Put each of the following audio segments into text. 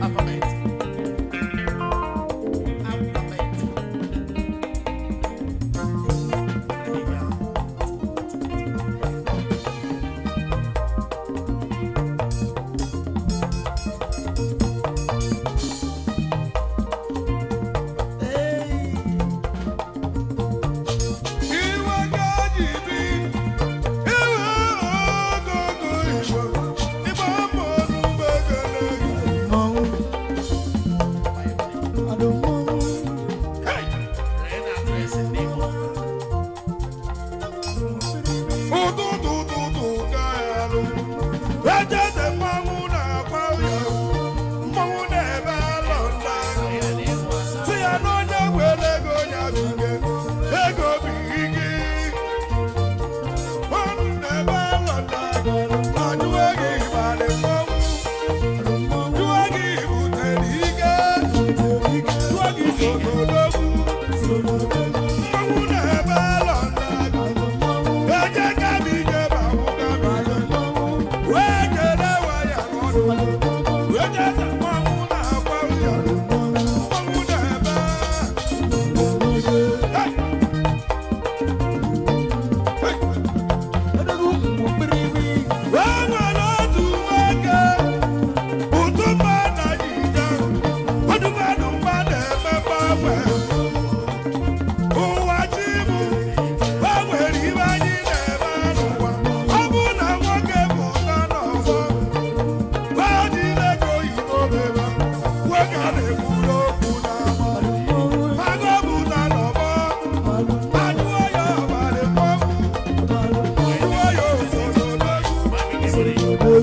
Alphabet. Alphabet. Iwe gaji bi, iwe ogogo Igbo, Igbo mbụ n'ugbo ekele gị. Mmanwụ. Adụ mmanwụ. Hey! Lee na adreesị ndị Igbo. Ụtụtụ ụtụtụ ka ya lụ. Ejeze mmanwụ na-akwa ya, mmanwụ na-ebe alọ nda. Anyị na-enwe asa. Si ya na onye were ego ya bụ ike, ego bụ ike. Ọnụ na-ebe alọ nda, ajụọ gị ịbalị mmanwụ, jụọ gị butere ike, jụọ gị sogodogwu. Mmanwụ na-ebe alọ nda, eje kabije ma wụ kabije. Wee jere waya n'ọdụ, wee jeze mmanwụ na-agba ya, mmanwụ na-ebe. Hey! Hey! E nwere otu nwoke, ụtụ mma na jija, ọdụmadụ mma na-eme mgbanwe. Ụwa chi bụ, e nwere ibe anyị na-eme n'ụwa. Ọ bụ na nwoke bụ ụta n'ọzọ, o jiri ego oyibo mebe, nwoke a na-ekwuru okwu n'ama. Mago bụ ụta n'ọgbọ, ajụọ ya ọbalị mmanwụ, jụọ ya osogo n'egwu.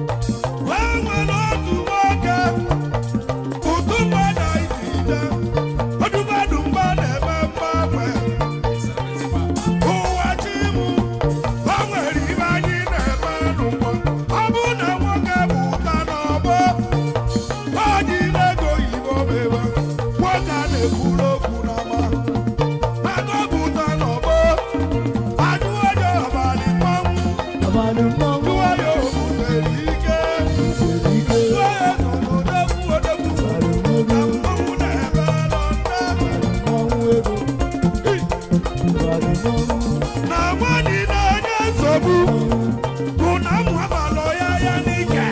Enwere otu nwoke, ụtụ mmadụ ijide, ọdụmadụ mgba na-eme mgbanwe. Ụwa chi mụ, o nwere ibe anyị na-eme n'ụwa. Ọ bụ na nwoke bụ ụta n'ọgbọ, o jiri ego oyibo mewe, nwoke a na-ekwuru okwu n'ama. Ego bụ ụta n'ọgbọ, ajụọ ya ọbalị mmanwụ, jụọ ya o butere ike. Na nwanyị na-enye nsogbu bụ na m abalọ ya ya n'ike,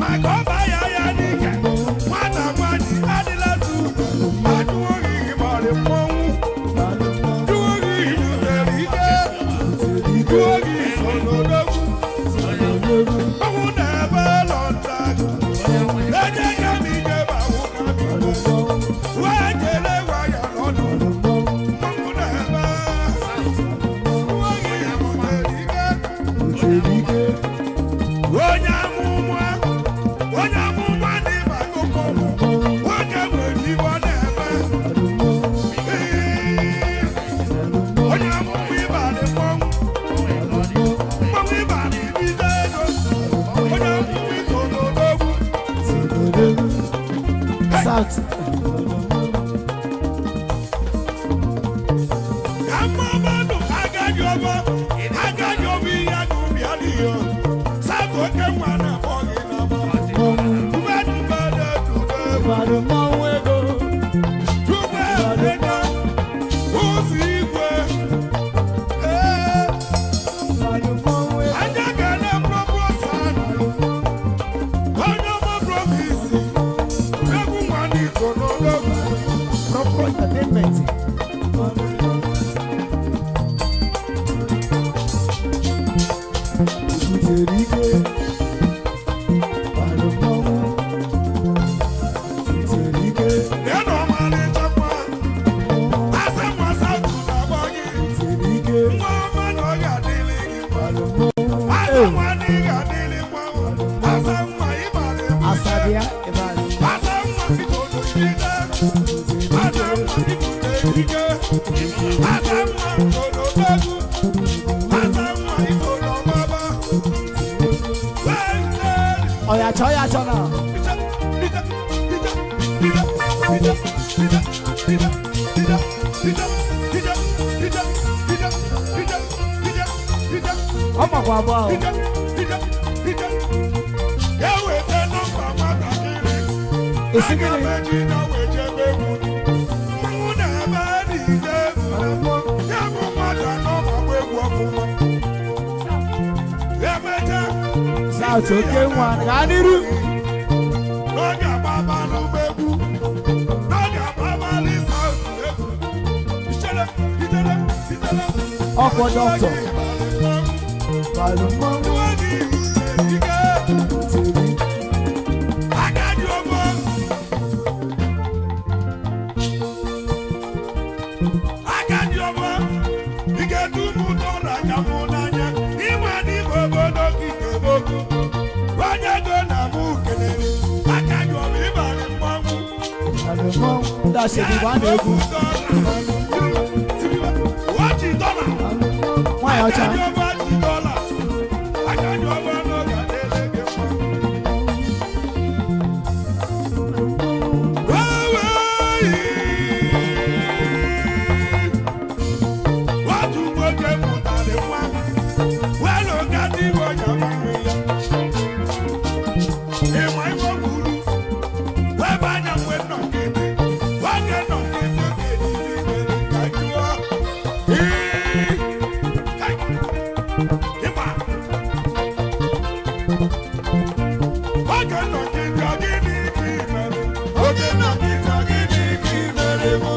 maka ọba ya ya n'ike, nwata nwanyị adịla zu. Ajụghị ịgbarị mmọnwụ, jụghị butere ike, jụghị so n'odogwu. Ọnwụ na-ebe lọnda, eje ka m ije ma wụ ka m ije. Wee jere waya n'ọdụ, mmanwụ na-ebe. Onye amụma, onye amụma dị ma akụkọ, nwoke nwere iwe ọ na-eme. Ee, onye amụma ịbalị mmanwụ, mmanwụ ịbalị bido ego, onye amụma iso n'odogwu. South. Ka mmadụ agaghị ọbọ, agaghị ọbọ ihe agụ bịa n'ihe. Sabụ oke nwa na-akpọ gị n'ọgbọ. Dube dube dube dube. Dube ego, ụzọ igwe. Ee, anya ga na-epropo sanụ. Onye ọma prọfisi, egwu nwa n'iko n'odogwu. Proper entertainment. Butere ike, bara mmanwụ. Butere ike, Ya na ọmalịcha nwa. Bịa ebe a. Ọya chọọ ya chọ na. Ọ makwa abụọ ahụ. Esi gịnị? South oke nwa gaa n'iru. N'oge agbabalụ egwu, n'oge agbabalụ South egwu. Ichere, ichere, ichere. Ọkwọ dọkịta. Balụ mmanwụ tiri. Agadi ọgbọ. Agadi ọgbọ. Ị ga-edu m ụtọ na aka mụ n'anya. Ịma n'ime obodo gị kebokwu. Onye ego na mụ kelere. Agadi ọgbọ ịbalị mmanwụ. Balụ mmanwụ. Ndị ashebi bụ a na-egwu. Wachi dọla. Nwaanyị ọcha. Agadi ọgbọ ji dọla. Agadi ọgbọ n'oge adịghị gị mma. Otu nwoke mụtara nwa welu gadi onye amụrụ ya ịma iwe kwuru ebe anya mgbe nọgide oge nọgide ga-ejide ka jụọ ịgba oge nọgide gịnị ka ị mere oge nọgide gịnị ka ị mere mụ?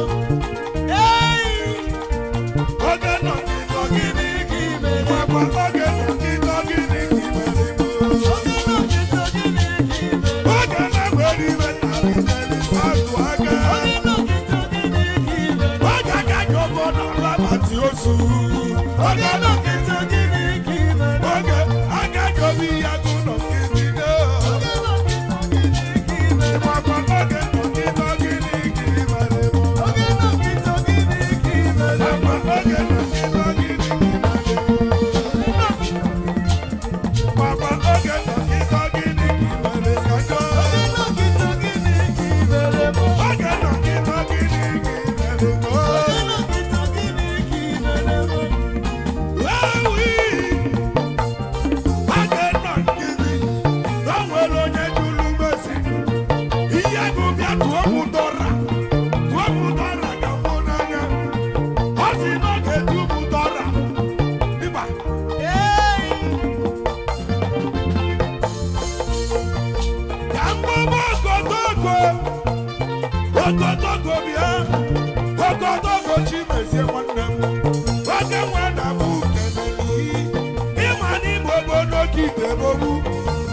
Oge nọgide gịnị ka ị mere? Gwakwa oge nọgide gịnị ka ị mere mụ? Oge na-ewere iwe narị narị satụ aka. Oge aka ji ọbọ na alabati ozu. Oge nọgide gịnị ka ị mere? Oge aka ji obi ya gụ nọgide. Gwakwa oge nọgide gịnị ka ị mere mụ? Gwakwa oge nọgide gịnị ka ị mere mụ? Gwakwa oge nọgide gịnị ka ị mere ka njọ? Oge nọgide gịnị ka ị mere mụ? Wewi! Oge nọgide, na o nwere onye jụrụ m ese. Ihe bụ bịa tụọ m dọla, tụọ m dọla ka m hụ n'anya. Ọ sị na ọ ga-etu m dọla. Ịgba. Ka mgbọgbọ okotoko, okotoko bịa, okotoko Chimezie nwanne m. Oke nwa na mụ kelele ịma n'ime obodo gị debogbu.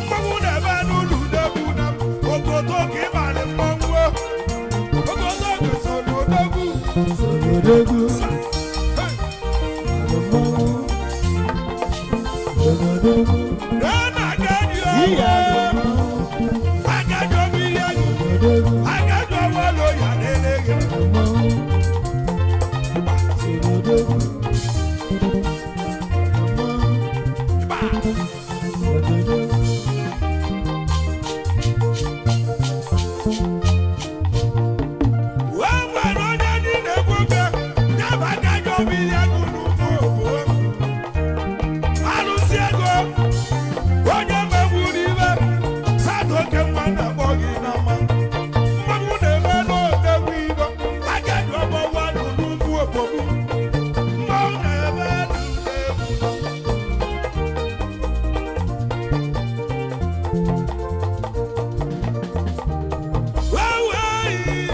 Mmanwụ na-ebe n'ụlọ udegbu na m. Okotoko ịbalị mmanwụ. Okotoko so n'odogwu. Odogwu. Balụ mmanwụ. Odogwu. Ee, na-aga dị Iya ọgwụ. Agadi ọgwụ ihe gị. Odogwu. Agadi ọgwụ ọlụ ya na-ele gị. Mmanwụ. Odogwu. Mmanwụ. Ịba. Odogwu. Wee nwere onye dị na-ekwu okwu, ya bụ agadi ọgwụ ihe gị n'ụmụ obodo. Alụsị ego, onye megburu iwe, sadụ oke nwa na-akpọ gị n'ama. Mmanwụ na-eme n'odegwu igbo, agadi ọgbọ nwadụ n'ugwu obodo. Mmanwụ na-eme n'udegwu. Wee wee yi.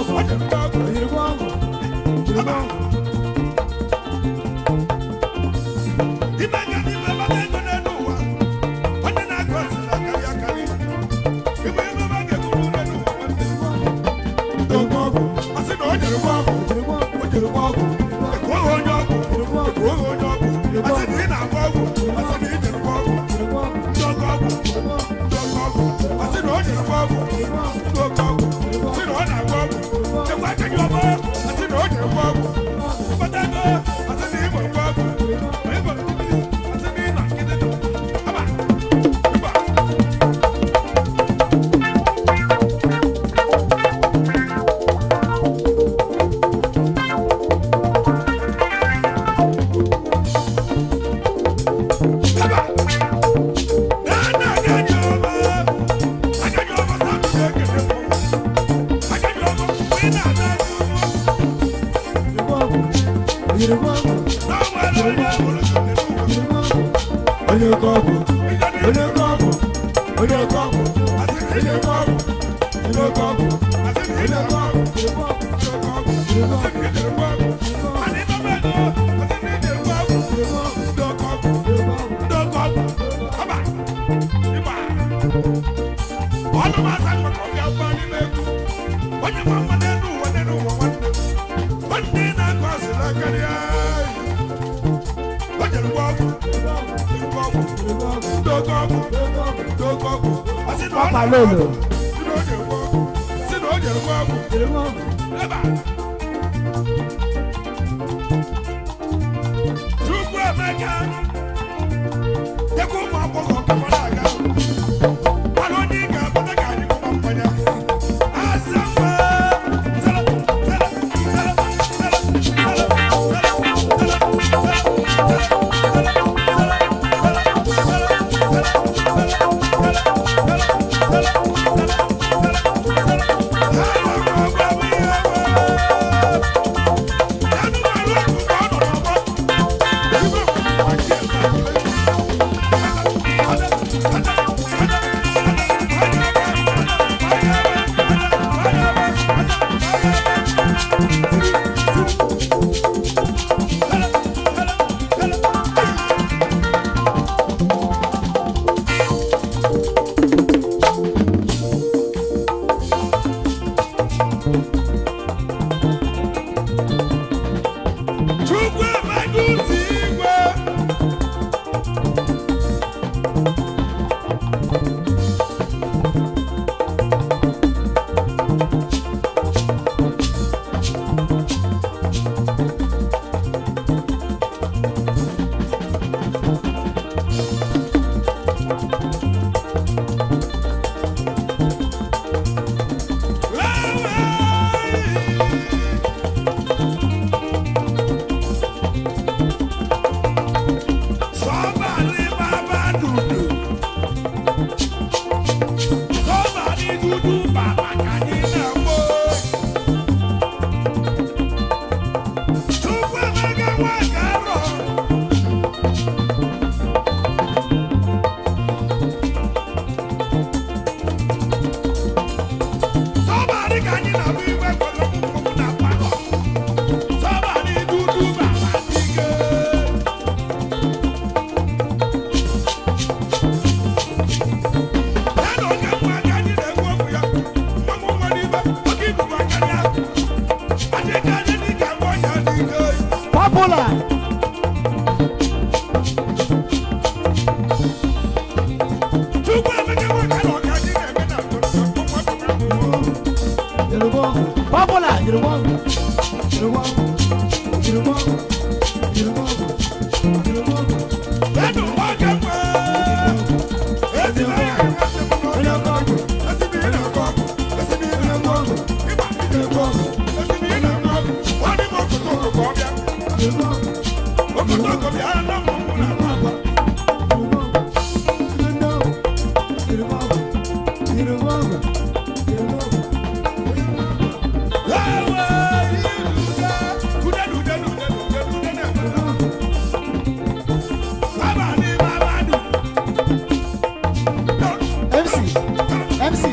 ọgwụ, ojirigbo ọgwụ, ojirigbo ọgwụ. Ibe ga n'ibe bata ego n'elu ụwa. Onye na-akụ asịrị akarị akarị. Ibe ebe ba ga-ekwuru n'elu ụwa nwanne. Ndị oke ọgwụ, asị na o jere gwa ọgwụ, o jere gwa ọgwụ. Ekuo ha onye ọgwụ, ekuo ha onye ọgwụ. Asị na ị na-agba ọgwụ, asị na ị jere gwa ọgwụ. Ndị oke ọgwụ, ndị oke ọgwụ. Asị na o jere gwa ọgwụ, ndị oke ọgwụ. Asị na ọ na-agba ọgwụ. Ekwe aka gị ọma, asị na o jere gwa ọgwụ. Ịkpata ego, asị na ị gbara gwa ọgwụ. Asị na ị na nkịtị. Aba, ịgba. Aba. Na-ana agaghị ọma. Agaghị ọma sa ndụ na-ekele m. Agaghị ọma, mgbe ị na-ana anya ugwu, na ọ nwere onye hụrụ gị n'ụwa. Onye oke ọgwụ, onye oke ọgwụ, onye oke ọgwụ, Asị na ị na-egbu ọgwụ. onye oke ọgwụ, Asị na ị na-agba ọgwụ. Asị na ị na-egbu ọgwụ. Mana ị nọba ego, asị na ị na-egbu ọgwụ. Ndị oke ọgwụ, ndị oke ọgwụ. Aba, ịgba. Ọnụ m asa maka ọbịa gba n'ime egwu. Onye nwa mma n'elu ụwa n'elu ụwa nwanne. Nwanne na-akụ asịrị akarịa. O jere gba ọgwụ, jere gba ọgwụ. Ndị oke ọgwụ, ndị oke ọgwụ. Asị na ọ na-agba ọgwụ. Sị na o jere gba ọgwụ. Sị na o jere gba ọgwụ. Eba. Chukwu Emeka, dekwa ụmụ agbọghọ ka ọ na-aga. Mana onye ị ga-akpọta ka anyị kpọba mmanya. Asa mma. Zara, zara, zara, zara, zara, zara, zara, zara, zara, zara, zara, zara, zara, zara, zara, zara, zara, zara, zara, zara. Asa mma, gwa m ihe nwe. Anụ arụ ọkụ ka ọ nọ n'ọgbọ. Chukwu emeka ụzọ igwe. Sọ́bàlì bàbá dúdú. Sọ́bàlì dúdú bàbá kàní náà mọ́. Chukwu Emeka nwa kárọ̀. Sọ́bàlì kàní náà mú ìwé gbọ́dọ̀ mú mú náà pàrọ̀. Sọ́bàlì dúdú bàbá dìgẹ́. Ya na oge nwa aka anyị na-ekwu okwu ya, mmanwụ nwa n'ibe, oge ibubo aka ya. Adịka anyị dịka mgbe ọnya dị ike. Popular. Chukwu Emeka nwa aka na ọka anyị na-eme na ndụ ndụ nwa ndụ ndụ. Popular. Yorùbá ọgwụ, Yorùbá ọgwụ, Yorùbá ọgwụ, Yorùbá ọgwụ, Yorùbá ọgwụ. Ya na oge nwa, ezi na ya nwanne m n'ọnya. Onye oke ọgwụ, Ezi na ị na-agba ọgwụ, ezi na ị na-agba ọgwụ, ịgba ị na-egbu ọgwụ, ezi na ị na-agba ọgwụ. Nwanne m okotoko ka ọ bịa, Yorùbá ọgwụ, okotoko bịa na mmụọ na-agba agba. Yorùbá ọgwụ, Yorùbá ọgwụ, Yorùbá ọgwụ, Yorùbá ọgwụ. Ewe, iruga, ude, ude, ude, ude, ude, ude, na-eme. Baba ni baba du. MC, MC.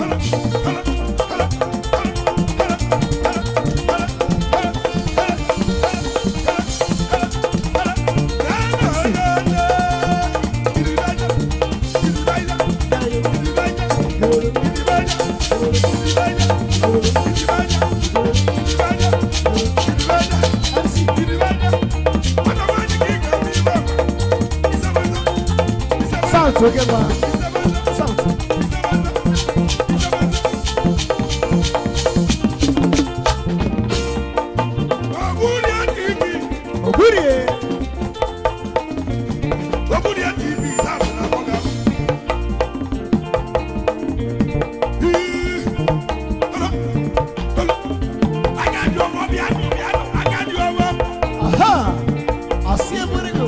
South oke nwa. South. Ogburie. Aha. Asị ebere gị.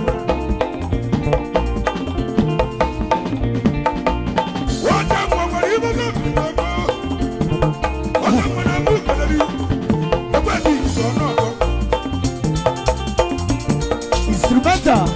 Instrumental.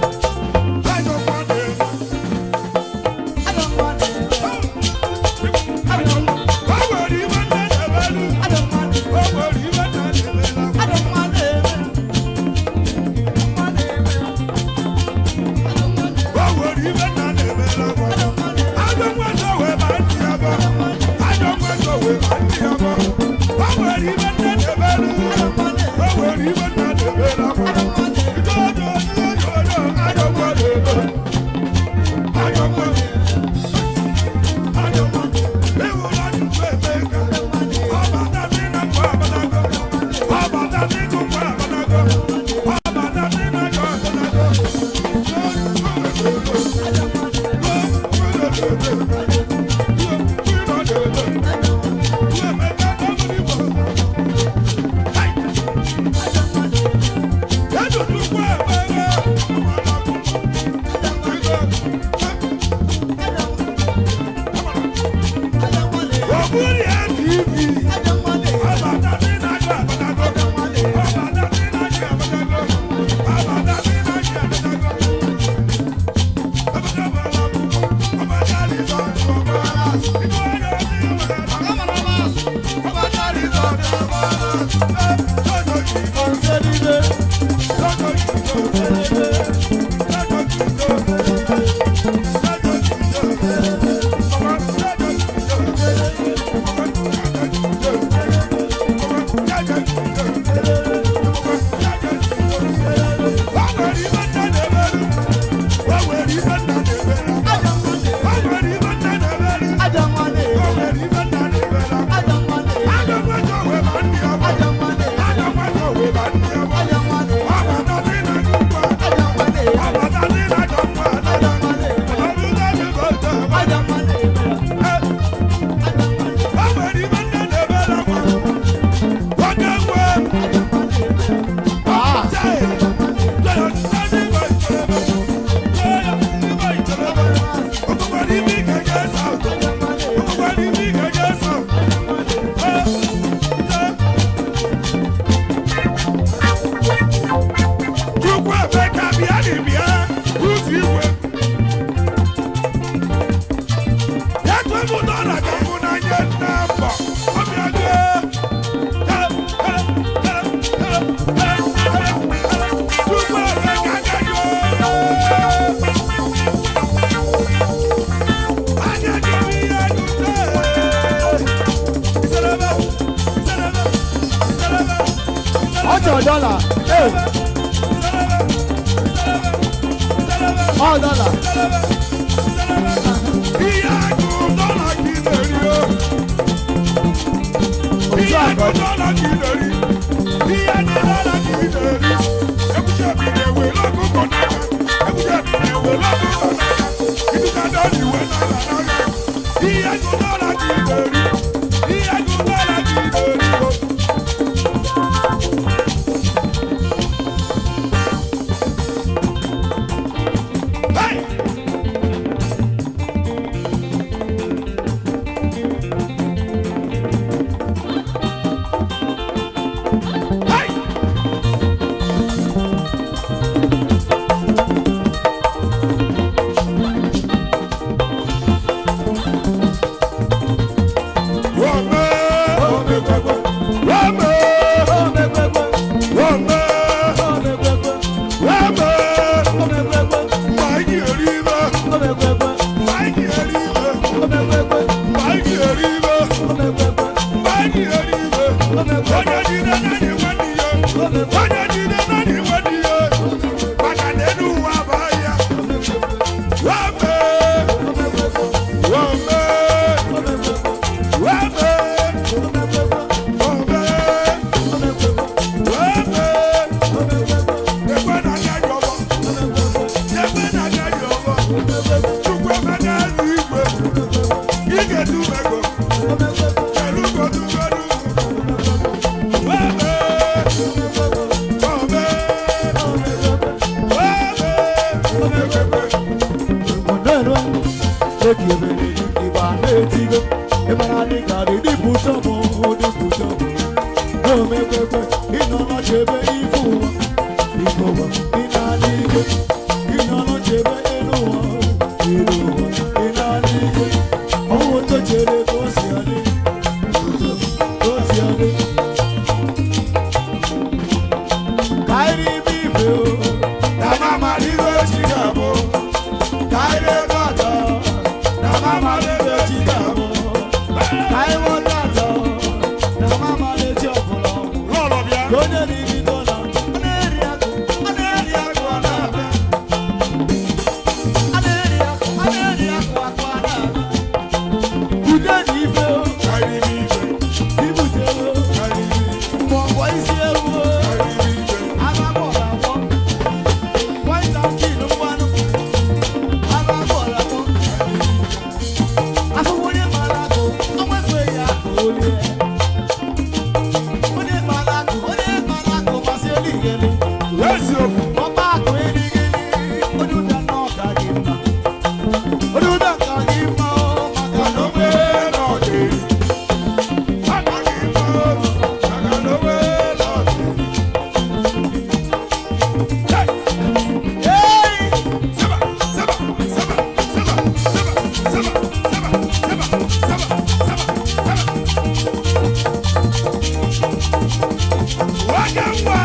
Ọjọ́ dọ́là. Ee. Ọ dọ́là. Otu akọ. Ekebere gị ịgba na-etigo. Ịmara dịka dị dịpụta mụ, dịpụta mụ. N'omekwekwe, ịnọ n'ochebe ife ụwa. Ife ụwa, ị na-adị ike. Ịnọ n'ochebe elu ụwa. Elu ụwa, ị na-adị ike. Ọnwụ otu chere ka o si adị. Otu ka o si adị. Ka anyị ribe ife o. Na mama libe chigabo. Ka anyị rebe atọ. Na mama libe chigabo. Ka anyị ghọta atọ. Na mama na-echi ọbụla ọgwụ. Lọlọ bịa. Ka onye na-ebi dọla, ọ na-eri akụ, ọ na-eri akụ, ọ na-abịa. A na-eri akụ, a na-eri akụ, akụ a na-abịa. Ude na ife o, Ka anyị ribe ife. ibute o, Ka anyị ribe ife. mgbọmgbọ isi ewu o, Ka anyị ribe ife. anụ agbọrọ agbọ, white and kill mmanụ, anụ agbọrọ agbọ. Afụfụ onye mara akụ, o nwekweghị akụ olie. Onye mara akụ, onye mara akụ, masị eluigwe. Eziokwu. Ọba akụ erighi onye ụbịa na ọka gị mma. Onye ụbịa ka gị mma o, maka na o nwere Onwe na ọ dị. Aka gị mma o. Maka na onwe na ọ dị. Hey! Hey! Saba, saba, saba, saba, saba, saba, saba, saba, saba, saba, saba. Waka nwa.